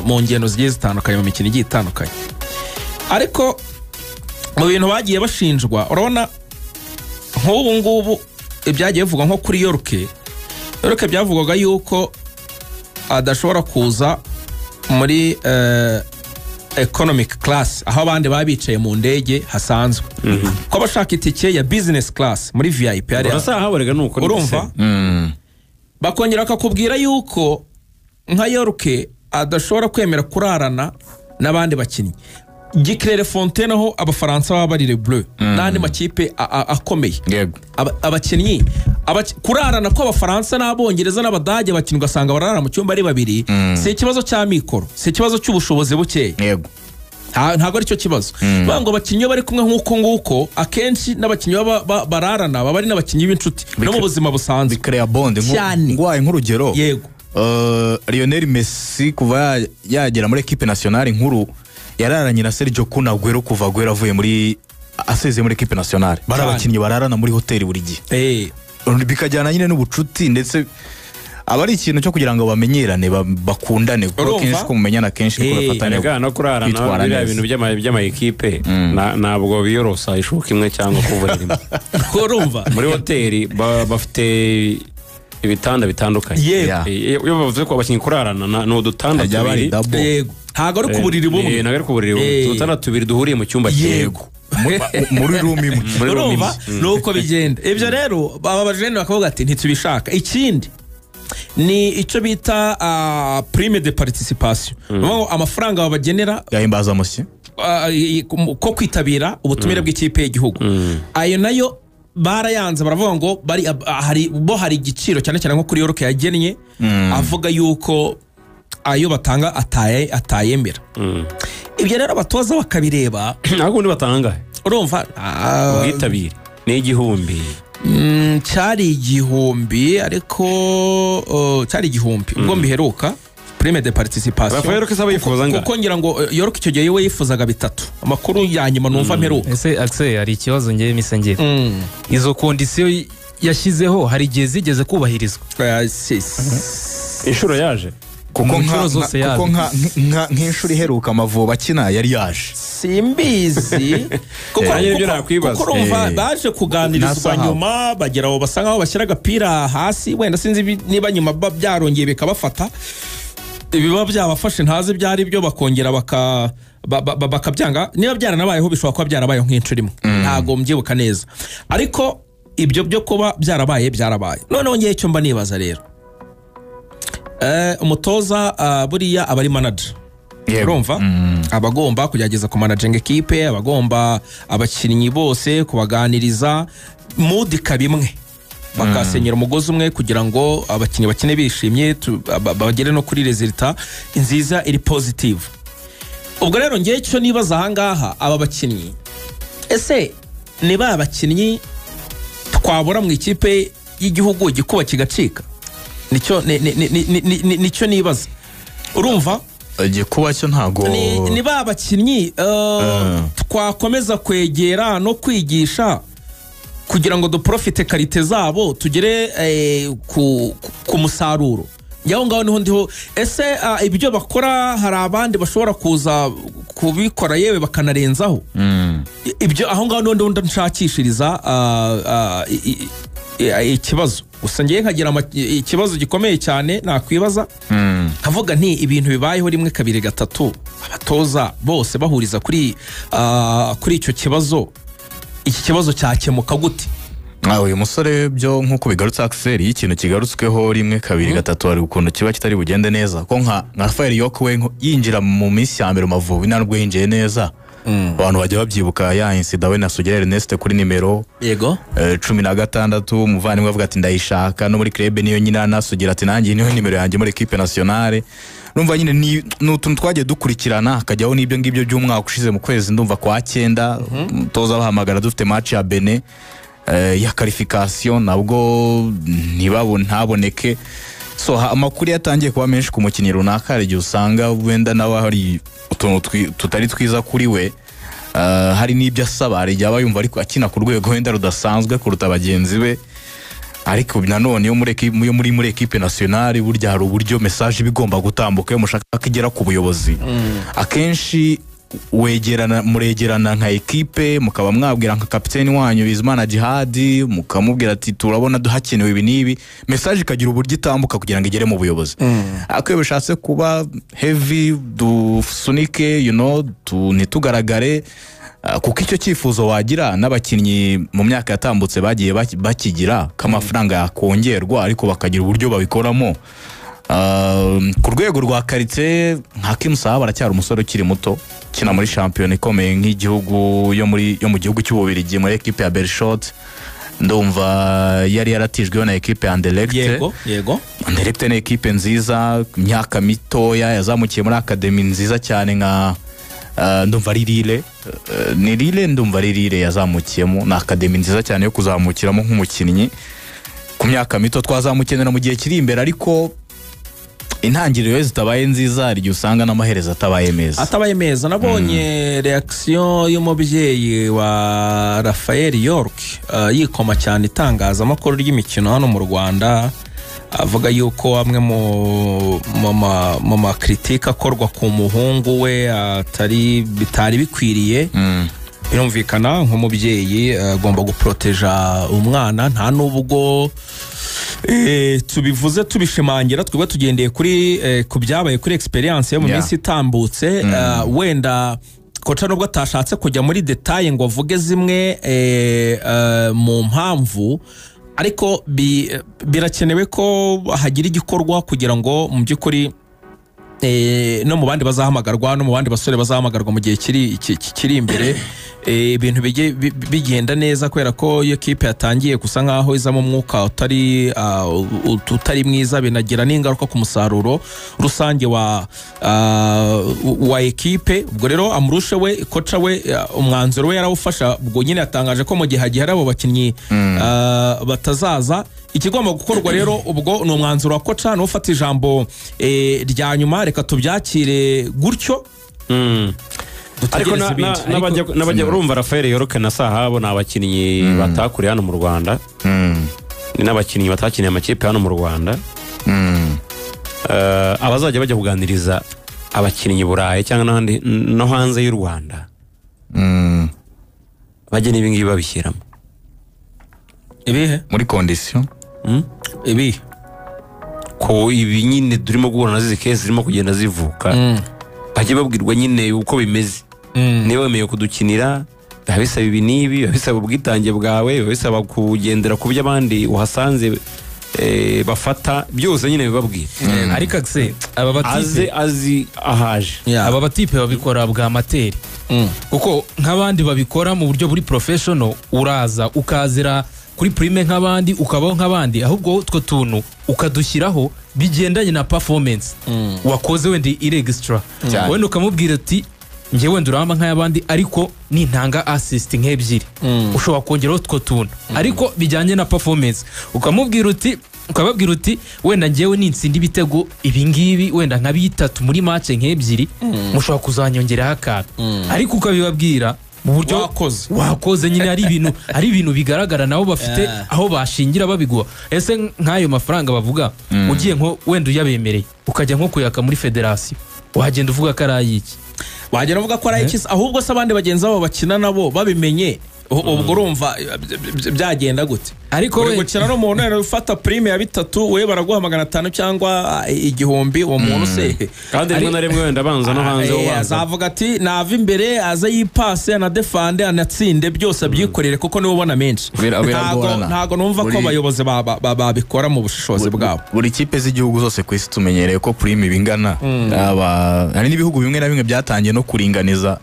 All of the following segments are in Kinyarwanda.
Mu ngendo zigiye zitandukanye, mu mikino igiye itandukanye. Ariko mu bintu bagiye bashinjwa, urabona nk'ubu ngubu ibyagiye bivugwa nko kuri York. York byavugwaga yuko adashobora kuza muri economic class, aho abandi baba bicaye mu ndege hasanzwe, ko abashaka itike ya business class muri VIP hariya. Urasahaborega nuko. Urumva, bakongera bakakubwira yuko nka York adashobora kwemera kurarana n'abandi bakinnyi Clairefontaine, aho Abafaransa baba bari, Les Bleus n'andi makipe akomeye. Abakinnyi kurarana kw'Abafaransa n'Abongereza n'Abadage, abakinnyi ugasanga bararana mu cyumba ari babiri, si ikibazo cya mikoro, si ikibazo cy'ubushobozi bukeya. Ntabwo aricyo kibazo. Bavuga ngo abakinnyi iyo bari kumwe nk'uko nguko, akenshi n'abakinnyi baba bararana baba ari n'abakinnyi b'inshuti no mu buzima busanzwe. Bikereya bond. Cyane. Nguhaye nk'urugero, Lionel Messi kuva yagera muri équipe nationale nkuru yararanye na Sergio Kun Aguero kuva Aguero avuye muri asezeye muri équipe nationale, bari abakinnyi bararana muri hoteli buri gihe. Bikajyana nyine n'ubucuti, ndetse aba ari ikintu cyo kugira ngo bamenyerane, bakundane, kuko Urumva? kenshi uko mumenyana kenshi niko bafatanya Erega no kurarana kwitwara biriya neza. bintu by'ama ekipe ntabwo biyorosa ishuka imwe cyangwa kuvura rimwe. Urumva. Muri hoteli bafite ibitanda bitandukanye. Iyo bavuze ko abakinnyi kurarana ni udutanda Hajya bari tubiri. double. Yego, ntabwo ari ku buriri bumwe. Ntabwo ari ku buriri bumwe. Udutanda tubiri duhuriye mu cyumba kimwe. Muri room imwe. Muri room Urumva, imwe. ni uko bigenda. Ibyo rero aba bajene bakavuga ati ntitubishaka. Ikindi ni icyo bita prime de participation. Ni ukuvuga ngo amafaranga babagenera gahimbazamusyi ko kwitabira ubutumire bw'ikipe y'igihugu, ayo nayo barayanze. Baravuga ngo bari hari bo hari igiciro, cyane cyane nko kuri York yagennye, avuga yuko ayo batanga atayemera. Ibyo rero abatoza bakabireba. Ariko ubundi batanga Urumva, ubwitabire ni 1000. Cyari 1000, ariko cyari 1000 ubwo mbiheruka, prime de participation. Rafael York se aba yifuza angahe? Kuko ngira ngo York icyo gihe we yifuzaga bitatu, amakuru ya nyuma numva mperuka. Ese Axel, hari ikibazo ngewe mise ngira. Izo conditions yashyizeho hari igihe zigeze kubahirizwa? Inshuro yaje. Kuko Mu nshuro zose kuko yaje. nk'inshuro iheruka Amavubi akina yari yaje. Simbizi kuko Nanjye nibyo nakwibaza. Kuko urumva baje kuganirizwa Nasahabu. nyuma bagera aho basa nkaho bashyira agapira hasi. Wenda sinzi niba nyuma byarongeye bikabafata, ibiba byabafashe ntazi ibyo ari byo, bakongera bakabyanga. Niba byaranabayeho, bishobora kuba byarabayeho nk'inshuro imwe, ntabwo mbyibuka neza. Ariko ibyo byo kuba byarabaye, byarabaye. Noneho ngewe icyo mba nibaza rero, umutoza buriya aba ari manager. Urumva, aba agomba kugerageza kumanaginga ekipe, aba agomba abakinnyi bose kubaganiriza, mood ikaba imwe, bakasenyera umugozi umwe kugira ngo abakinnyi bakine bishimye, bagere no kuri résultat nziza iri positive. Ubwo rero ngewe icyo nibaza ahangaha, aba bakinnyi ese ni ba bakinnyi twabura mu ikipe y'igihugu igikuba kigacika? Nicyo nicyo nibaza, urumva. Igikuba cyo ntago Ni ba bakinnyi twakomeza kwegera no kwigisha kugira ngo duprofite qualité zabo, tugere ku musaruro. Aho ngaho niho ndiho. Ese ibyo bakora hari abandi bashobora kuza kubikora, yewe bakanarenzaho? Ibyo aho ngaho niho ndiho nshakishiriza ikibazo. Gusa ngewe nkagira ikibazo gikomeye cyane nakwibaza, nkavuga nti ibintu bibayeho rimwe, kabiri, gatatu, abatoza bose bahuriza kuri icyo kibazo, iki kibazo cyakemuka gute? Uyu musore byo nk'uko bigarutse, Axel, iyo ikintu kigarutsweho rimwe, kabiri, gatatu, hari ukuntu kiba kitari bugende neza. Ko nka Rafael York we yinjira mu minsi ya mbere mu Mavubi nta nubwo yinjiye neza. Abantu bajya babyibuka ya incident we na Sugira Ernest kuri nimero 16. Umuvandimwe avuga ati ndayishaka no muri club niyo nyina, na Sugira ati nanjye niyo nimero yanjye muri équipe nationale. Numva nyine ni utuntu twagiye dukurikirana, hakajyaho n'ibyo ngibyo by'umwaka ushize mu kwezi ndumva kwa cyenda, umutoza bahamagara dufite match ya Benin ya qualification, nabwo ntaboneke. So amakuru yatangiye kuba menshi ku mukinnyi runaka, hari igihe usanga wenda nawe hari utuntu tutari twiza kuri we. Hari n'ibyo asaba, hari igihe aba yumva ariko akina ku rwego wenda rudasanzwe kuruta bagenzi be. Ariko nanone iyo muri equipe nationale burya hari uburyo message iba igomba gutambuka iyo mushaka ko igera ku buyobozi. Akenshi wegerana, muregerana nka ekipe, mukaba mwabwira nka kapiteni wanyu Bizimana Djihad, mukamubwira ati turabona hakenewe ibi n'ibi, message ikagira uburyo itambuka kugira ngo igere mu buyobozi. Ariko iyo bishatse kuba heavy, dusunike, you know, ntitugaragare, kuko icyo cyifuzo wagira n'abakinnyi mu myaka yatambutse bagiye bakigira ko amafaranga yakongerwa, ariko bakagira uburyo babikoramo. Ku rwego rwa qualité, nka Hakim Sahabo aracyari umusore ukiri muto, ukina muri shampiyona ikomeye nk'igihugu yo mu gihugu cy'Ububiligi muri ekipe ya Beerschot. Ndumva yari yaratijweho na ekipe ya Anderlecht. Yego. Anderlecht ni ekipe nziza, imyaka mitoya, yazamukiye muri academy nziza cyane nka ndumva ari Lille, ni Lille, ndumva ari Lille yazamukiyemo. Ni academy nziza cyane yo kuzamukiramo nk'umukinnyi ku myaka mito, twazamukenera mu gihe kiri imbere, ariko intangiriro iyo zitabaye nziza hari igihe usanga n'amaherezo atabaye meza. Atabaye meza. Nabonye reaction y'umubyeyi wa Rafael York, yikoma cyane itangazamakuru ry'imikino hano mu Rwanda, avuga yuko amwe mu ma critique akorwa ku muhungu we atari bitari bikwiriye. Birumvikana nk'umubyeyi agomba guproteja umwana, nta nubwo tubivuze tubishimangira, twebwe tugendeye kuri ku byabaye kuri experience yo mu minsi itambutse. Wenda koca nubwo atashatse kujya muri detail ngo avuge zimwe mu mpamvu, ariko birakenewe ko hagira igikorwa kugira ngo mu by'ukuri no mu bandi bazahamagarwa, no mu bandi basore bazahamagarwa mu gihe kiri imbere, ibintu bijye bigenda neza, kubera ko iyo kipe yatangiye gusa nkaho izamo umwuka utari mwiza, binagira n'ingaruka ku musaruro rusange wa ekipe. Ubwo rero Amurushe we, koca we, umwanzuro we yarawufasha, ubwo nyine yatangaje ko mu gihe hagihari abo bakinnyi batazaza. Ikigomba gukorwa rero ubwo ni umwanzuro wa koca, ni ufata ijambo rya nyuma, reka tubyakire gutyo. Ariko n'abajya urumva Rafael York na Sahabo ni abakinnyi batakuriye hano mu Rwanda, ni n'abakinnyi batakiniye amakipe hano mu Rwanda. Abazajya bajya kuganiriza abakinnyi Burayi cyangwa n'ahandi no hanze y'u Rwanda, bajye n'ibi ngibi babishyiramo ibihe muri condition ibihe ko ibi nyine turimo guhura nazo case zirimo kugenda zivuka, bajye babwirwa nyine uko bimeze. Niba wemeye kudukinira biba bisaba ibi n'ibi, biba bisaba ubwitange bwawe, biba bisaba kugendera ku byo abandi uhasanze bafata, byose nyine bibabwira. Ariko se aba batipe azi ahaje, aba batipe babikora bwa amateur, kuko nk'abandi babikora mu buryo buri professional, uraza ukazira kuri prime nk'abandi, ukabaho nk'abandi, ahubwo utwo tuntu ukadushyiraho bigendanye na performance wakoze wenda iri extra. Wenda ukamubwira ati njye wenda uramba nk'ayabandi, ariko nintanga assist nk'ebyiri ushobora kongeraho utwo tuntu, ariko bijyanye na performance. Ukamubwira uti, ukababwira uti wenda njyewe nintsinda ibitego ibi ngibi wenda nka bitatu muri match nk'ebyiri, mushobora kuzanyongeraho akantu, ariko ukabibabwira mu buryo wakoze nyine, ari ibintu bigaragara, nabo bafite aho bashingira babiguha. Ese nk'ayo mafaranga bavuga ugiye nko wenda uyabemereye ukajya nko kuyaka muri federasiyo, wagenda uvuga ko ari ayiki? Wagenda uvuga ko ari ayiki? Ahubwo se abandi bagenzi babo bakina nabo babimenye, ubwo urumva byagenda gute? Ariko we gukina n'umuntu rero ufata prime ya bitatu, we baraguha 500 cyangwa 1000, uwo muntu se kandi rimwe na rimwe wenda abanza no hanze ubanza azavuga ati nava imbere aze yipase anadefande anatsinde byose abyikorere, kuko niwe ubona menshi. Ntago numva ko abayobozi babikora mu bushishozi bwabo. Buri kipe z'igihugu zose ku isi tumenyereye ko prime bingana, hari n'ibihugu bimwe na bimwe byatangiye no kuringaniza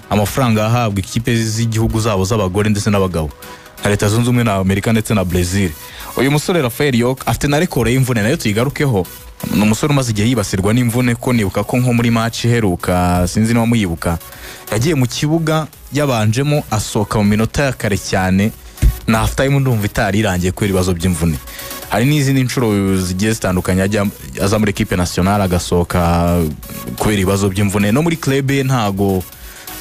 amafaranga ahabwa ikipe z'igihugu zabo z'abagore ndetse n'abagabo, nka Leta Zunze Ubumwe na Amerika ndetse na Brazil. Uyu musore Rafael York afite na record y'imvune, nayo tuyigarukeho. Ni umusore umaze igihe yibasirwa n'imvune, ko nibuka ko nko muri match iheruka, sinzi niba muyibuka, yagiye mu kibuga yabanjemo asohoka mu minota ya kare cyane, na half time ndumva itari irangiye kubera ibibazo by'imvune. Hari n'izindi nshuro zigiye zitandukanye ajya aza muri equipe nationale agasohoka kubera ibibazo by'imvune. No muri club ntago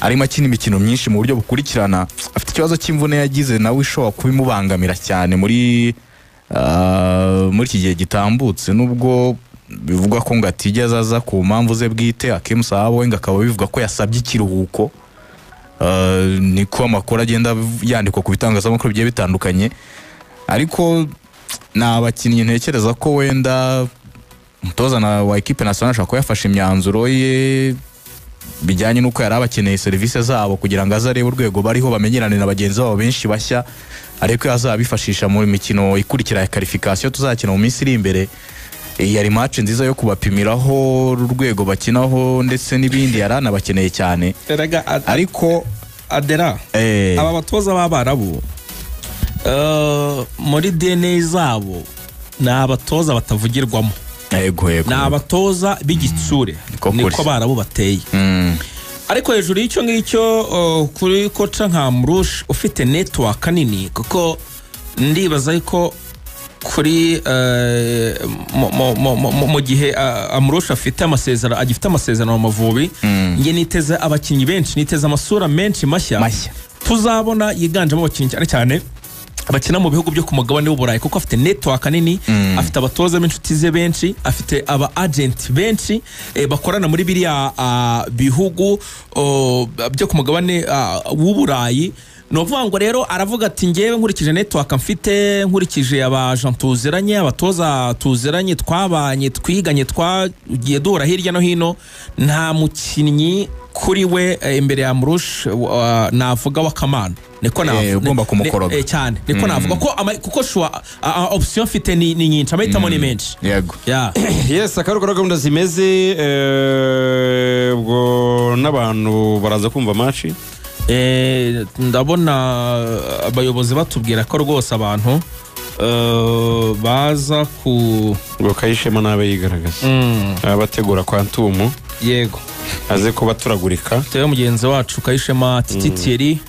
arimo akina imikino myinshi mu buryo bukurikirana, afite ikibazo cy'imvune yagize nawe ishobora kubimubangamira cyane muri Muri iki gihe gitambutse, nubwo bivugwa ko ngo atigeze aza ku mpamvu ze bwite, Hakim Sahabo we ngo akaba bivuga ko yasabye ikiruhuko. Niko amakuru agenda yandikwa ku bitangazamakuru bigiye bitandukanye, ariko ni abakinnyi ntekereza ko wenda umutoza wa ekipe nationale ashobora kuba yafashe imyanzuro ye bijyanye n'uko yari abakeneye serivisi zabo kugira ngo aze arebe urwego bariho, bamenyerane na bagenzi babo benshi bashya, ariko azabifashisha mu mikino ikurikira ya qualification tuzakina mu minsi iri imbere. Yari match nziza yo kubapimiraho urwego bakinaho ndetse n'ibindi, yari anabakeneye cyane. Erega Ariko Adera, aba batoza b'Abarabu muri DNA zabo ni abatoza batavugirwamo, yego yego, ni abatoza b'igitsure, Niko kuri. niko Abarabu bateye. Ariko hejuru y'icyo ngicyo, kuri coach nka Amrouche ufite network nini, kuko ndibaza yuko kuri mu gihe Amrouche afite amasezerano, agifite amasezerano mu Mavubi, nge niteze abakinnyi benshi, niteze amasura menshi mashya Mashya. tuzabona, yiganjemo abakinnyi cyane cyane bakina mu bihugu byo ku mugabane w'Uburayi, kuko afite network nini, afite abatoza b'inshuti ze benshi, afite aba agent benshi bakorana muri biriya bihugu byo ku mugabane w'Uburayi. Ni ukuvuga ngo rero aravuga ati: "Ngewe nkurikije network mfite, nkurikije aba agent tuziranye, abatoza tuziranye, twabanye, twiganye, twagiye duhura hirya no hino, nta mukinnyi kuri we imbere ya Amrouche navuga w'akamana." Niko navuga. Ugomba kumukoroga. Cyane, niko navuga ko kuko choix option mfite ni nyinshi, amahitamo ni menshi. Yeah. Yes, akaba ari gahunda zimeze. Ubwo n'abantu baraza kumva match. Ndabona abayobozi batubwira ko rwose abantu baza ku Ngo Kayishema nabe yigaragaza, abategura kwantumu aze kuba turagurika. Tewe mugenzi wacu Kayishema Titi Thierry.